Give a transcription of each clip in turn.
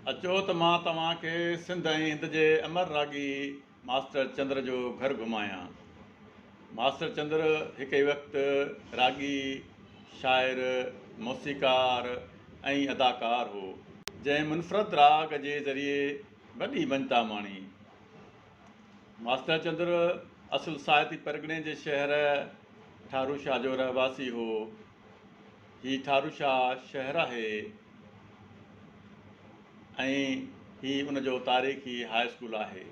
اچو ته مان توهان کي سنڌ ۽ هند جي امر راڳي ماسٽر چندر جو گهر گهمايان. ماسٽر چندر هڪ ئي وقت راڳي، شاعر، موسيقار ۽ اداڪار هو، جنهن منفرد راڳ جي ذريعي وڏي مڃتا ماڻي. ماسٽر چندر اصل ساهتي پرڳڻي جي شهر ٺاروشاه جو رهواسي هو. هي ٺاروشاه شهر آهي ۽ هي ان جو تاريخي هاء اسڪول آهي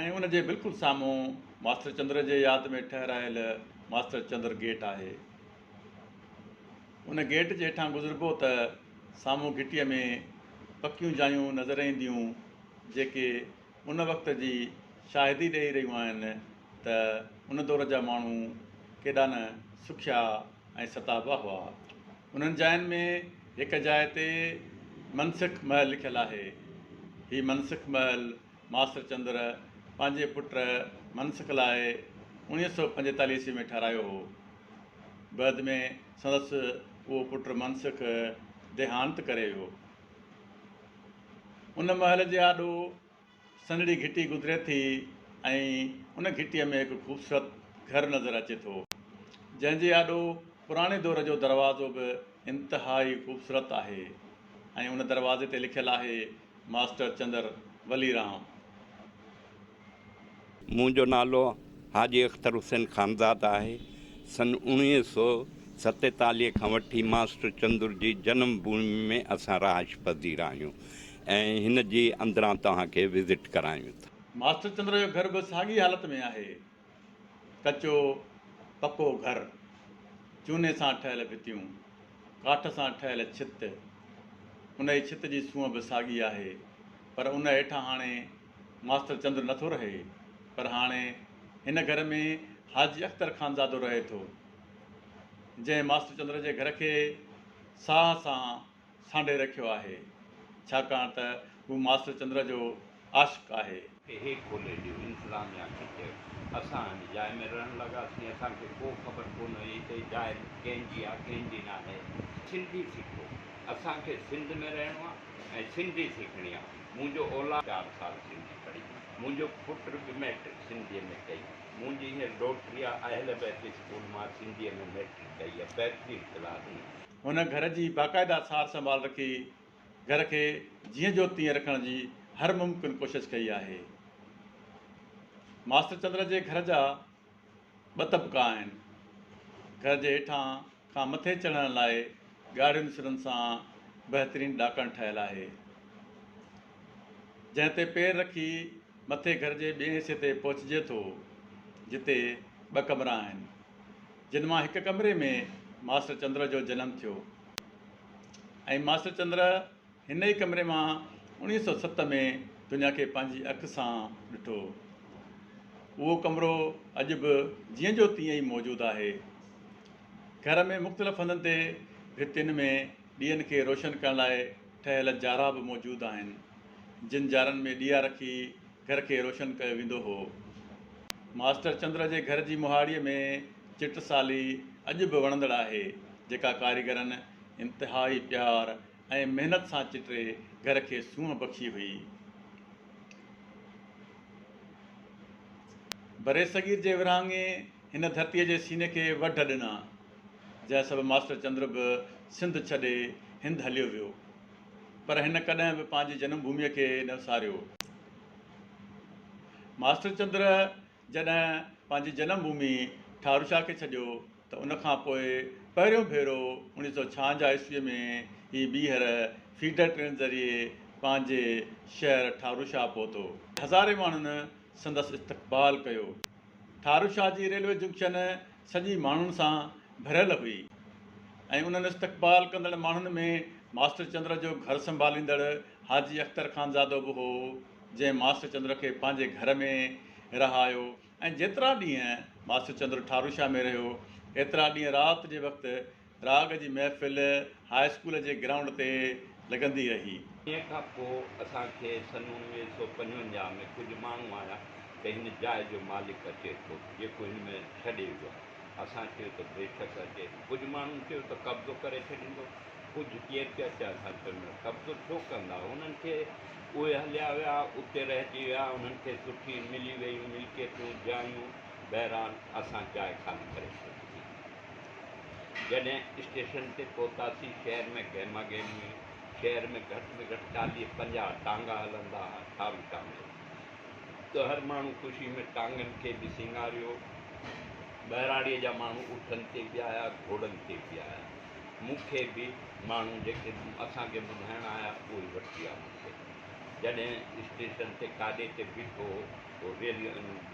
۽ ان جي بلڪل سامهون ماسٽر چندر جي ياد ۾ ٺهرايل ماسٽر چندر گيٽ آهي. ان گيٽ جي هيٺان گذربو ته سامهون گهٽيء ۾ پڪيون جايون نظر اينديون جيڪي ان وقت جي شاهدي ڏئي رهيون آهن ته ان دور جا ماڻهو ڪيڏا نه سکيا ۽ ستابا هئا. انهن جاين ۾ هڪ جاء تي منسک محل لکيل آهي. هي منسک محل ماسٽر چندر پنهنجي پٽ منسک لاء 1945 عيسوي ۾ ٺهرايو هو. بعد ۾ سندس اهو پٽ منسک ديهانت ڪري ويو. ان محل جي آڏو سنهڙي گهٽي گذري ٿي ۽ ان گهٽيء ۾ هڪ خوبصورت گهر نظر اچي ٿو، جنهن جي آڏو پراڻي دور جو دروازو به انتهائي خوبصورت آهي ۽ ان دروازي تي لکيل آهي ماسٽر چندر ولي رام. منهنجو نالو حاجي اختر حسين خانزاد آهي. سن 1947 کان وٺي ماسٽر چندر جي جنم ڀومي ۾ اسان رهائش پذير آهيون ۽ هن جي اندران توهان کي وزٽ ڪرايون ٿا. ماسٽر چندر جو گهر به ساڳي حالت ۾ آهي. ڪچو پڪو گهر، چوني سان ٺهيل ڀتيون، ڪاٺ سان ٺهيل ڇت، انهي ڇت جي سونهن به ساڳي آهي، پر ان هيٺان هاڻي ماستر چندر نٿو رهي، پر هاڻي هن گهر ۾ حاجي اختر خانزادو رهي ٿو، جنهن ماستر چندر جي گهر کي ساهه سان سانڍي رکيو آهي، ڇاڪاڻ ته هو ماستر چندر جو عاشق آهي. کي هي کولي ڏيو. انتظاميا کي چيو. اسان هن جاء ۾ رهڻ لڳاسين. اسان کي ڪو خبر ڪونه هئي ته هي جاء ڪنهن جي آ ڪنهن جي ناهي. سنڌي سکو. اسان کي سنڌ ۾ رهڻو آ ۽ سنڌي سکڻي آ. منهنجو اولاد چار سال سنڌي پڙهي. منهنجو پٽ به مئٽرڪ سنڌيء ۾ ڪئي. منهنجي هينئر ڏوهٽي آ اهل بيت اسڪول مان سنڌيء ۾ مئٽرڪ ڪئي آ. بهترين ڪلاس ۾. هن گهر جي باقاعده سار سنڀال رکي گهر کي جيئن جو تيئن رکڻ جي هر ممڪن ڪوشش ڪئي آهي. ماستر چندر جي گهر جا ٻه طبقا آهن. گهر جي هيٺان کان مٿي چڙهڻ لاء ڳاڙهين سرن سان بهترين ڏاڪڻ ٺهيل آهي، جنهن تي پير رکي مٿي گهر جي ٻئي حصي تي پهچجي ٿو، جتي ٻه ڪمرا آهن، جن مان هڪ ڪمري ۾ ماستر چندر جو جنم ٿيو ۽ ماستر چندر هن ئي ڪمري مان 1907 ۾ دنيا کي پنهنجي اک سان ڏٺو. اهو ڪمرو اڄ به جيئن جو تيئن ئي موجود آهي. گهر ۾ مختلف هنڌن تي ڀتين ۾ ڏيئن کي روشن ڪرڻ لاء ٺهيل جارا به موجود آهن، جن جارن ۾ ڏيئا رکي گهر کي روشن ڪيو ويندو هو. ماسٽر چندر جي گهر جي مهاڙيء ۾ چٽسالي اڄ به وڻندڙ آهي، جيڪا ڪاريگرن انتهائي پيار ۽ محنت سان چٽري گهر کي سونهن بخشي هئي. برصغير جي ورهاڱي هن ڌرتيء جي سيني کي وڍ ڏنا، جنهن سبب ماسٽر چندر به سنڌ ڇڏي هند هليو ويو، پر هن ڪڏهن به پنهنجي جنم ڀوميء کي نه وساريو. ماسٽر چندر جڏهن پنهنجي جنم ڀومي ٺاروشاه کي ڇڏيو ته ان کان پوء پهريون ڀيرو 1956 عيسويء ۾ هي ٻيهر فيڊر ٽرين ذريعي پنهنجي شهر ٺاروشاه پهتو. هزارين ماڻهن سندس استقبال ڪيو. ٺاروشاه جي ريلوي جنڪشن سڄي ماڻهن سان ڀريل هئي ۽ انهن استقبال ڪندڙ ماڻهن ۾ ماسٽر چندر جو گهر سنڀاليندڙ حاجي اختر خانزادو به هو، جنهن ماسٽر چندر کي پنهنجي گهر ۾ رهايو ۽ جيترا ڏينهن ماسٽر چندر ٺاروشاه ۾ رهيو، ايترا ڏينهن رات جي وقت راڳ جي محفل هاء اسڪول جي گرائونڊ تي لڳندي رهي. انهيء کان پوء اسان کي سن 1955 ۾ ڪجهه ماڻهو آيا ته هن جاء جو مالڪ اچي ٿو، جيڪو هن ۾ ڇڏي ويو آهي. اسان چيو ته بيشڪ اچي. ڪجهه ماڻهن چيو ته قبضو ڪري ڇڏيندو. ڪجهه ڪير پيا چئي اسان چيو نه قبضو ڇو ڪندا انهن کي اهي هليا ويا اتي رهجي ويا انهن کي سٺي ملي ويون ملڪيتون جايون بهرحال اسان جاء خالي ڪري ڇڏي جڏهن اسٽيشن تي پهتاسين شهر ۾ گهما گهمي هئي شهر ۾ گهٽ ۾ گهٽ 40 50 ٽانگا هلندا هئا ٺام شامل ته هر ماڻهو خوشي ۾ ٽانگن کي به سينگاريو ٻهراڙيء جا ماڻهو اٺن تي به آيا گهوڙن تي به آيا مون کي به ماڻهو جيڪي اسان کي ٻڌائڻ آيا اهي وٺي ويا مون کي جڏهن اسٽيشن تي ڪاڏي تي بيٺو هو پوء ريل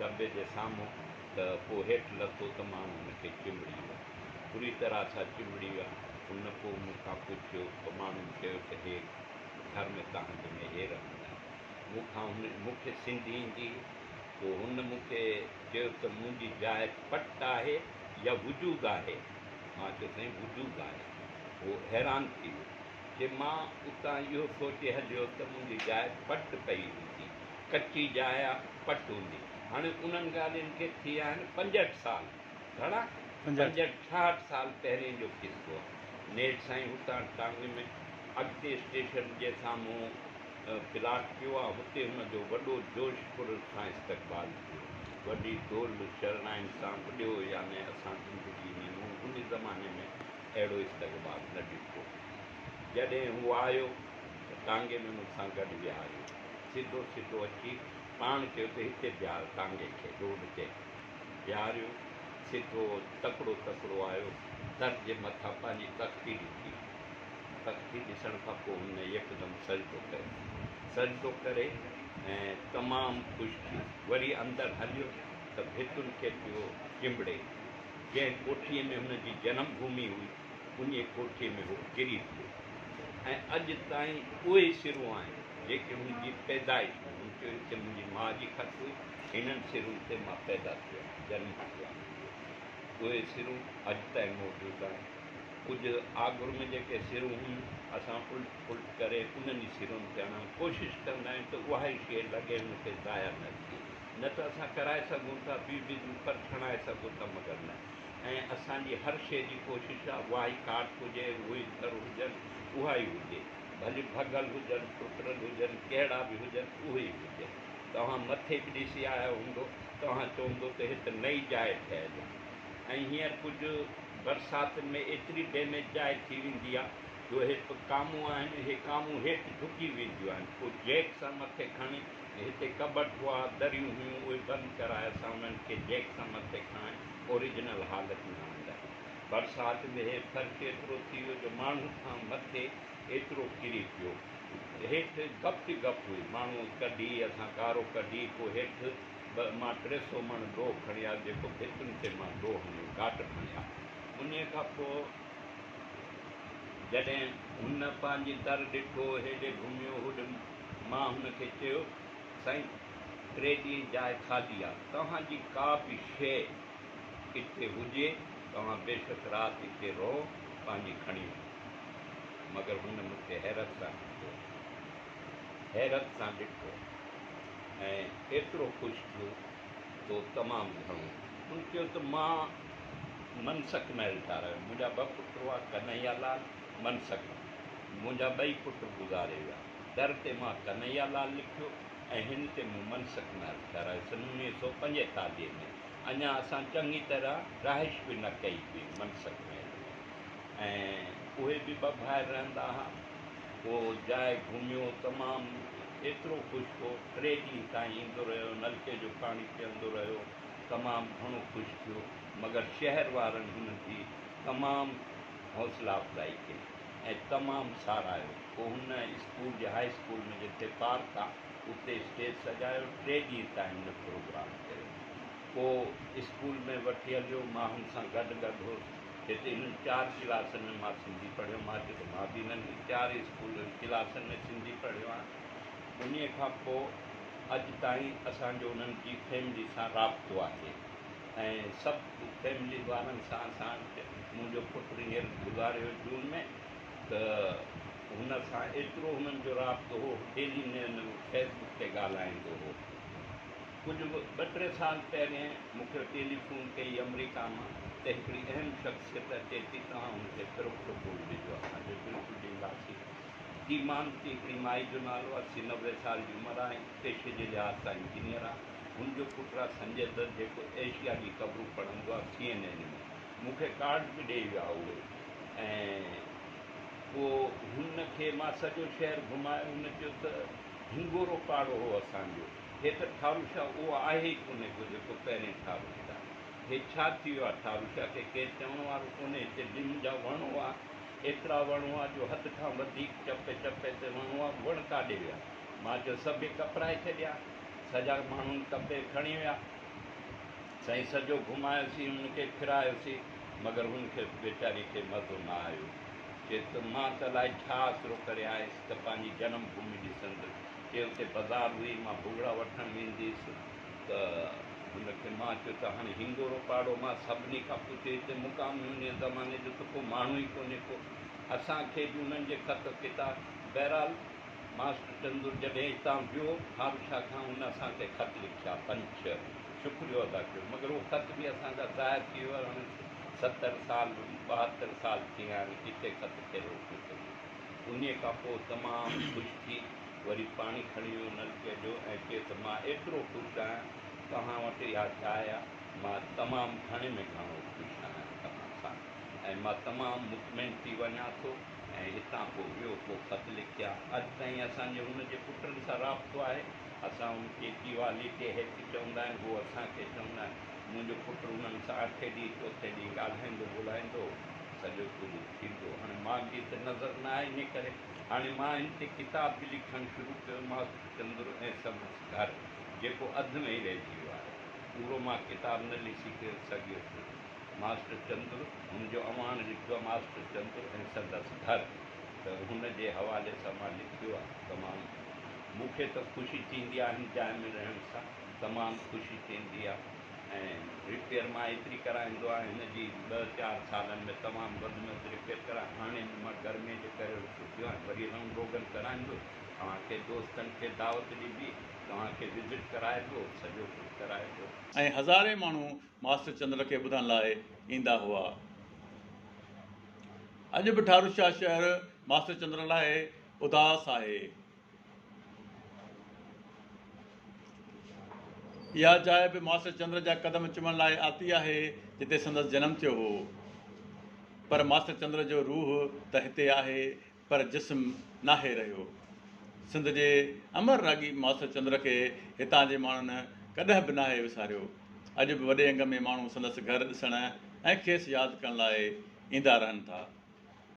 ڊٻي جي سامهون ته پوء هيٺ لٿو ته ماڻهو هن کي چنبڙي ويا بري طرح سان چنبڙي ويا هن پوء مون کان پڇيو ته ماڻهن چيو ته هي گهر ۾ توهان جي ۾ هي رهندا آهن مون کان هن مون کي سنڌي ايندي هئي پوء هن مون کي چيو ته منهنجي جاء پٽ آهي يا وجود آهي؟ مان چيو سائين وجود آهي. هو حيران ٿي ويو. چي مان اتان اهو سوچي هليو ته منهنجي جاء پٽ پئي هوندي. ڪچي جاء آ، پٽ هوندي. هاڻي انهن ڳالهين کي ٿيا آهن 65 سال. گهڻا؟ 65 66 سال پهرين جو قصو آ. نيٺ سائين هتان ٽانگي ۾ اڳتي اسٽيشن جي سامهون پلاٽ پيو آ، هتي هن جو وڏو جوش پر سان استقبال ٿيو. وڏي ڍول شرنائين سان اڏيو يعني اسان زندگي ۾ مون ان زماني ۾ اهڙو استقبال نه ڏٺو. جڏهن هو آيو ته ٽانگي ۾ مون سان گڏ ويهاريو. سڌو سڌو اچي پاڻ چيو ته هتي بيهار ٽانگي کي روڊ تي بيهاريو. سڌو تڪڙو تڪڙو آيو در جي مٿان پنهنجي تختي ڏٺي. تختي ڏسڻ کان پوء هن يڪدم سجدو ڪيو. سجدو ڪري ۽ تمام خوش ٿيو. وري اندر هليو ته ڀتن کي پيو چنبڙي. جنهن ڪوٺيء ۾ هن جي جنم ڀومي هئي، انهيء ڪوٺيء ۾ هو ڪري پيو ۽ اڄ تائين اهي ئي سرون آهن، جيڪي هن جي پيدائش ۾. هن چيو، هتي منهنجي ماء جي کٽ هئي، هنن سرن تي مان پيدا ٿيو آهيان، جنم ٿيو آهي منهنجو. اهي سرون اڄ تائين موجود آهن. ڪجهه آگر ۾ جيڪي سرون هيون، اسان الٽ پلٽ ڪري انهن ئي سرن تي هڻڻ ڪوشش ڪندا آهيون ته اها ئي شيء لڳي هن کي ضايع نه ٿئي. نه ته اسان ڪرائي سگهون ٿا، ٻي به پر کڻائي سگهون ٿا مگر نه. ۽ اسان جي هر شيء جي ڪوشش آهي اها ئي ڪاٺ هجي، اهي ئي در هجن، اها ئي هجي. ڀلي ڀڳل هجن، ٽٽل هجن، ڪهڙا به هجن، اهي ئي هجن. توهان مٿي به ڏسي آيا هوندو، توهان چوندو ته هت نئين جاء ٺهيل آهي. ۽ هينئر ڪجهه برساتن ۾ ايتري ڊيميج جاء ٿي ويندي آهي جو هي ڪامون آهن اهي ڪامون هيٺ جهڪي وينديون آهن پوء جيڪ سان مٿي کڻي هتي ڪٻٽ هئا دريون هيون اهي بند ڪرائي اسان انهن کي جيڪ سان مٿي کڻائي اوريجنل حالت ۾ آڻيندا آهيون برسات ۾ هي فرش ايترو ٿي ويو جو ماڻهو کان مٿي ايترو ڪري پيو هيٺ گپ ئي گپ هئي ماڻهو ڪڍي اسان گارو ڪڍي پوء هيٺ ٻه مان 300 مڻ ڏوهه کڻي آيس، جيڪو ڀتين تي مان ڏوهه هنيو، گاٽ کڻي آيس. انهيء کان پوء جڏهن هن پنهنجي در ڏٺو، هيڏي گهميو، هوڏي، مان هن کي چيو، سائين، ٽي ڏينهن جاء خالي آ، توهان جي ڪا به شيء اتي هجي، توهان بيشڪ رات اتي رهو، پنهنجي کڻي وڃو. مگر هن مون کي حيرت سان ڏٺو، حيرت سان ڏٺو. ۽ ايترو خوش ٿيو جو تمام گهڻو. هن چيو ته مان منسک محل ٺاهرايو. منهنجا ٻه پٽ هئا، ڪنهيا لال، منسک. منهنجا ٻئي پٽ گذاري ويا. در تي مان ڪنهيا لال لکيو ۽ هن تي مون منسک محل ٺهرايو سن 1945 ۾. اڃا اسان چڱي طرح رهائش به نه ڪئي هئي منسک محل ۾. ۽ اهي به ٻه ڀائر رهندا ها. پوء جاء گهميو، تمام ايترو خوش هو، ٽي ڏينهن تائين ايندو رهيو، نلڪي جو پاڻي پيئندو رهيو، تمام گهڻو خوش ٿيو، مگر شهر وارن هن جي تمام حوصله افزائي ڪئي ۽ تمام ساراهيو. پوء هن اسڪول جي هاء اسڪول ۾ جتي پارڪ آ، اتي اسٽيج سجايو، ٽي ڏينهن تائين هن پروگرام ڪيو. پوء اسڪول ۾ وٺي هليو، مان هن سان گڏ گڏ هوس. هتي انهن چار ڪلاسن ۾ مان سنڌي پڙهيو. مان چيو ته مان به انهن ئي چار اسڪول ڪلاسن ۾ سنڌي پڙهيو آهيان. انهيء کان پوء اڄ تائين اسان جو انهن جي فيملي سان رابطو آهي ۽ سڀ فيملي وارن سان اسان منهنجو پٽ هينئر گذاريو جون ۾ ته هن سان ايترو هنن جو رابطو هو ڊيلي فيس بڪ تي ڳالهائيندو هو. ڪجهه ٻه ٽي سال پهرين مون کي ٽيليفون ڪئي آمريڪا مان ته هڪڙي اهم شخصيت اچي ٿي توهان هن کي پروٽوڪول ڏجو اسان چيو بلڪل ڏينداسين. ڪيمانتي هڪڙي مائي جو نالو آهي 80 90 سال جي عمر آهي پيشي جي لحاظ سان انجنيئر آهي هن جو پٽ آهي سنجي دت جيڪو ايشيا جي خبرون پڙهندو آهي سي اين اين ۾ مون کي ڪارڊ به ڏئي ويا اهي ۽ پوء هن کي مان سڄو شهر گهمايو هن چيو ته هنگورو پاڙو هو اسان جو. هي ته ٺاروشاه اهو آهي ئي ڪونهي ڪو جيڪو پهرين ٺاروشاه. هي ڇا ٿي ويو آهي ٺاروشاه کي ڪير چوڻ وارو ڪونهي. هتي لم جا وڻ هئا، ايترا وڻ هئا جو حد کان وڌيڪ چپي چپي تي وڻ هئا. وڻ ڪاڏي ويا؟ مان چيو سڀ ڪپرائي ڇڏيا. سڄا ماڻهن ڪپي کڻي ويا. سائين سڄو گهمايوسين هن کي ڦرايوسين مگر هن کي ويچاري کي مزو نه آيو. چي ته مان ته الائي ڇا آسرو ڪري آيس ته پنهنجي جنم ڀومي ڏسندس. چي اتي بزار هئي مان ڀڳڙا وٺڻ وينديس ته هن کي مان چيو ته هاڻي هنگورو پاڙو مان سڀني کان پڇيو هتي مقامي انهيء زماني جو ته ڪو ماڻهو ئي ڪونهي ڪو اسان کي به انهن جي خط ڪتاب بهرحال ماسٽر چندر جڏهن هتان ويو ٺاروشاه کان هن اسان کي خط لکيا پنج ڇهه شڪريو ادا ڪيو مگر اهو خط به اسان کان ظاهر ٿي ويو هاڻي 70 سال 72 سال ٿي ويا آهن ڪٿي خط ڪهڙو ٿيو سگهي انهيء کان پوء تمام خوش ٿي وري پاڻي کڻي ويو نلڪي جو ۽ چيس ته مان ايترو خوش آهيان توهان وٽ اها جاء آهي مان تمام گهڻي ۾ گهڻو خوش آهيان توهان سان ۽ مان تمام مطمئن ٿي وڃان ٿو ۽ هتان پوء ويو پوء خط لکيا اڄ تائين اسان جي هن جي پٽن سان رابطو آهي اسان ان چيچي والي کي هيپي چوندا آهن هو اسان کي چوندا آهن منهنجو پٽ انهن سان اٺين ڏينهن چوٿين ڏينهن ڳالهائيندو ٻولهائيندو هو سڄو ڪجهه ٿيندو هاڻي مان به ته نظر نه آئي انهي ڪري هاڻي مان هن تي ڪتاب به لکڻ شروع ڪيو ماسٽر چندر ۽ سندس گهر جيڪو اڌ ۾ ئي رهجي ويو آهي پورو مان ڪتاب نه لکي سگهيس ماسٽر چندر هن جو اواڻ لکيو آهي ماسٽر چندر ۽ سندس گهر ته هن جي حوالي سان مان لکيو آهي تمام مون کي ته خوشي ٿيندي آهي هن جاء ۾ رهڻ سان تمام خوشي ٿيندي آهي ۽ رپيئر مان ايتري ڪرائيندو آهيان هن جي ٻه چار سالن ۾ تمام وڌ ۾ وڌ رپيئر ڪرائي هاڻي به مان گرمي جي ڪري رڪيو آهيان وري رنگ روغن ڪرائيندس توهان کي دوستن کي دعوت ڏبي توهان کي وزٽ ڪرائبو سڄو ڪجهه ڪرائبو. ۽ هزارين ماڻهو ماسٽر چندر کي ٻڌڻ لاء ايندا هئا. اڄ به ٺاروشاه شهر ماسٽر چندر لاء اداس آهي. اها جاء به ماسٽر چندر جا قدم چمڻ لاء آتي آهي، جتي سندس جنم ٿيو هو. پر ماسٽر چندر جو روح ته هتي آهي، پر جسم ناهي رهيو. سنڌ جي امر راڳي ماسٽر چندر کي هتان جي ماڻهن ڪڏهن به ناهي وساريو. اڄ به وڏي انگ ۾ ماڻهو سندس گهر ڏسڻ ۽ کيس ياد ڪرڻ لاء ايندا رهن ٿا.